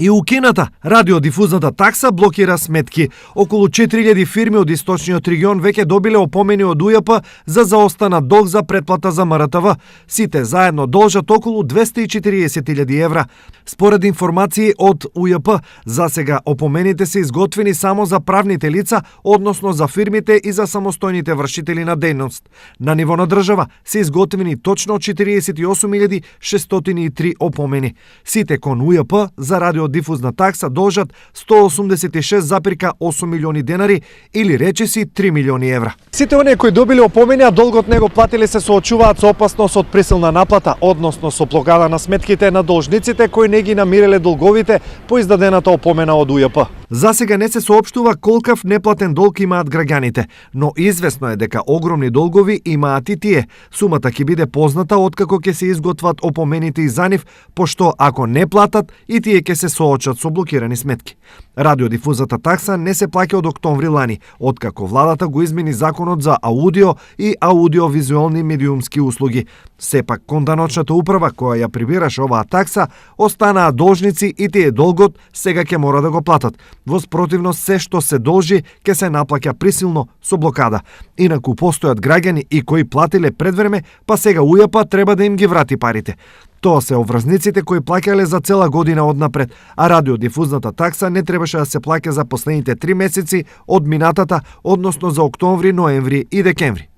И укината радиодифузната такса блокира сметки. Околу 4000 фирми од источниот регион веќе добиле опомени од УЈП за заостанат долг за претплата за МРТВ. Сите заедно должат околу 240.000 евра. Според информации од УЈП, засега опомените се изготвени само за правните лица, односно за фирмите и за самостојните вршители на дејност. На ниво на држава се изготвени точно 48.603 опомени. Сите кон УЈП за радиодифузна такса должат 186,8 милиони денари или речиси 3 милиони евра. Сите оние кои добиле опомени, а долгот не го платиле, се соочуваат со опасност од присилна наплата, односно со блокада на сметките на должниците кои не ги намиреле долговите по издадената опомена од УЈП. Засега не се соопштува колкав неплатен долг имаат граѓаните, но известно е дека огромни долгови имаат и тие. Сумата ќе биде позната откако ќе се изготват опомените и за нив, пошто ако не платат, и тие ќе се соочат со блокирани сметки. Радиодифузната такса не се плаќа од октомври лани, откако владата го измени законот за аудио и аудиовизуелни медиумски услуги. Сепак кон даночната управа која ја прибираше оваа такса, останаа должници и тие долгот сега ќе мора да го платат. Во спротивност се што се должи ќе се наплаќа присилно со блокада. Инаку постојат граѓани и кои платиле предвреме, па сега УЈП треба да им ги врати парите. Тоа се обврзниците кои плаќале за цела година однапред, а радиодифузната такса не требаше да се плаќа за последните 3 месеци од минатата, односно за октомври, ноември и декември.